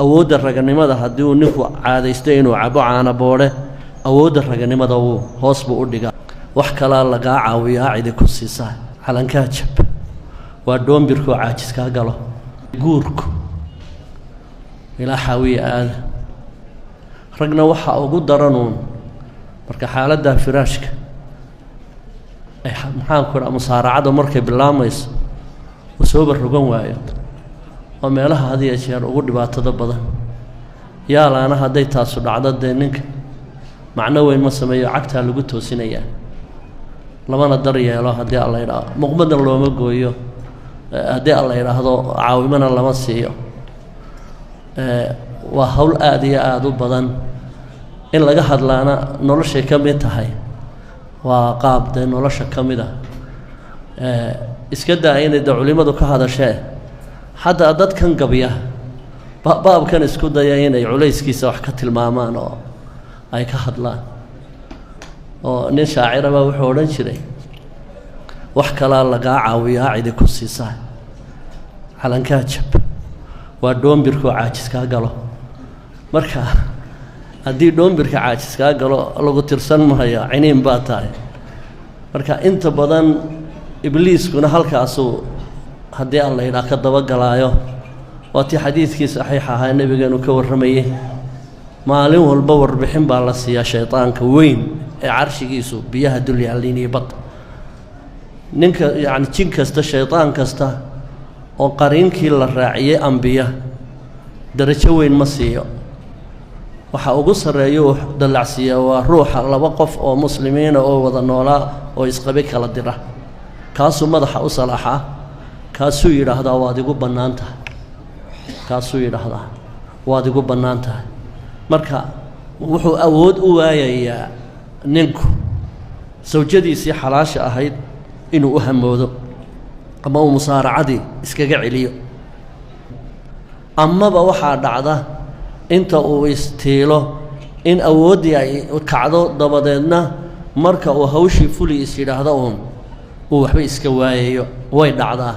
Awoodda raganimada haddii uu ninku caadaysto inuu cabo caana boodhe, awoodda raganimada wuu hoos buu u dhigaa. Wax kalaa lagaa caawiyaa cidi ku siisaa. Calankaa jab waa dhoombirkoo caajiskaa galo. Guurku ilaa xaawiya aada ragna waxaa ugu daranuun marka xaaladdaa firaashka ay, maxaanku idhaha, musaaracada markay bilaamayso uu sooba rogan waayo, oo meelaha had iyo jeer ugu dhibaatada badan. Yaalaana hadday taasu dhacdo, dee ninka macno weyn ma sameeyo, cagtaa lagu toosinayaa, lamana dar yeelo haddii Alla yidhaahdo, muqmadna looma gooyo haddii Alla yidhaahdo, caawimana lama siiyo. Waa hawl aada iyo aada u badan in laga hadlaana, noloshay ka mid tahay, waa qaab dee nolosha ka mid ah. Iska daa inay de culimmadu ka hadashee, xataa dadkan gabya baabkan isku daya inay culayskiisa wax ka tilmaamaan oo ay ka hadlaan. Oo nin shaacirabaa wuxuu odhan jiray: "Wax kalaa lagaa caawiyaa cidi ku siisaa, calankaa jab waa dhoombirkoo caajiskaa galo." Marka haddii dhoombirka caajiskaa galo, lagu tirsan maayo, ciniin baa tahay. Marka inta badan ibliiskuna halkaasuu haddii Alla yidhaah ka dabagalaayo. Waa tii xadiidkii saxiixa ahaa nebigeenu ka warramayey. Maalin walba warbixin baa la siiyaa shaydaanka weyn ee carshigiisu biyaha dul yaalliin iyo badda. Ninka, yacni jin kasta, shaydaan kasta oo qariinkii la raaciyey ambiya darajo weyn ma siiyo. Waxa ugu sarreeya uu dallacsiiyaa waa ruuxa laba qof oo muslimiina oo wada noolaa oo isqabi kala dira. Kaasuu madaxa u salaaxaa, kaasuu yidhaahdaa: "Waad igu bannaan tahay." Kaasuu yidhaahdaa: "Waad igu bannaan tahay." Marka wuxuu awood u waayayaa ninku sawjadiisii xalaasha ahayd inuu u hamoodo ama uu musaaracadii iskaga celiyo. Amaba waxaa dhacda inta uu istiilo in awooddii ay kacdo, dabadeedna marka uu hawshii fuli is yidhaahdo uun uu waxba iska waayayo. Way dhacdaa.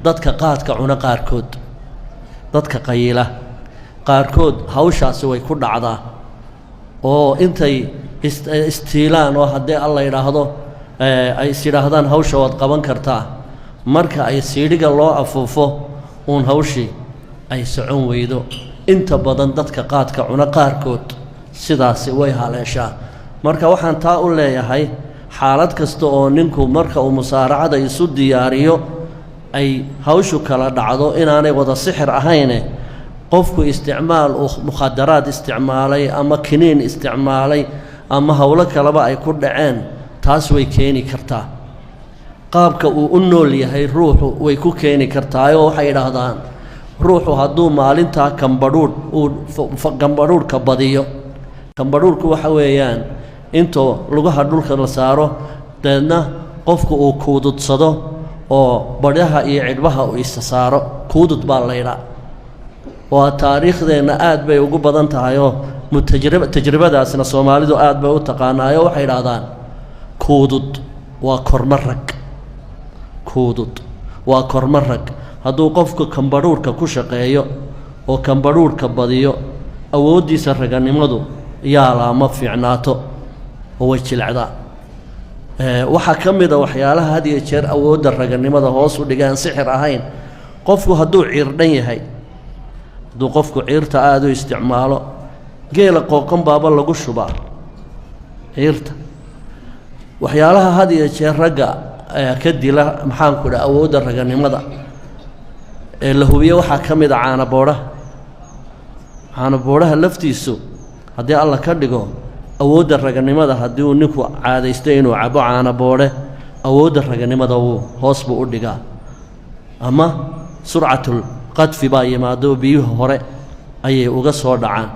Dadka qaadka cuna qaarkood, dadka qayila qaarkood, hawshaasi way ku dhacdaa, oo intay istiilaan oo haddii Alla yidhaahdo ay is yidhaahdaan hawsha waad qaban kartaa, marka ay siidhiga loo afuufo uun hawshii ay socon weydo. Inta badan dadka qaadka cuna qaarkood sidaasi way haleeshaa. Marka waxaan taa u leeyahay, xaalad kasta oo ninku marka uu musaaracada isu diyaariyo ay hawshu kala dhacdo, inaanay wada sixir ahayne, qofku isticmaal uu mukhadaraad isticmaalay ama kiniin isticmaalay ama howlo kaleba ay ku dhaceen, taas way keeni kartaa. Qaabka uu u nool yahay ruuxu way ku keeni kartaayoo waxay yidhaahdaan ruuxu hadduu maalintaa kambadhuudh uu kambadhuudhka badiyo. Kambadhuudhku waxa weeyaan intoo lugaha dhulka la saaro, dabeedna qofku uu kuududsado oo badhaha iyo cidhbaha uu isa saaro, kuudud baa laydhaa. Waa taariikhdeenna aad bay ugu badan tahayoo mutajrib tajribadaasna Soomaalidu aad bay u taqaanaayo. Waxay idhaahdaan kuudud waa kormo rag, kuudud waa kormo rag. Hadduu qofku kambadhuurhka ku shaqeeyo oo kambadhuurhka badiyo, awooddiisa raganimadu yaalaa ma fiicnaato oo way jilecdaa. Waxaa ka mid a waxyaalaha had iyo jeer awoodda raganimada hoos u dhigaan sixir ahayn, qofku hadduu ciirdhan yahay, hadduu qofku ciirta aada u isticmaalo. Geela qooqan baaba lagu shubaa ciirta. Waxyaalaha had iyo jeer ragga ka dila, maxaanku idhaha, awoodda raganimada ee la hubiye waxaa ka mid a caanaboodhaha. Caanaboodhaha laftiisu haddii Alla ka dhigo awoodda raganimada, haddii uu ninku caadaysto inuu cabo caanaboodhe, awoodda raganimada wuu hoos buu u dhigaa, ama surcatul qadfi baa yimaado, biyuhu hore ayay uga soo dhacaan.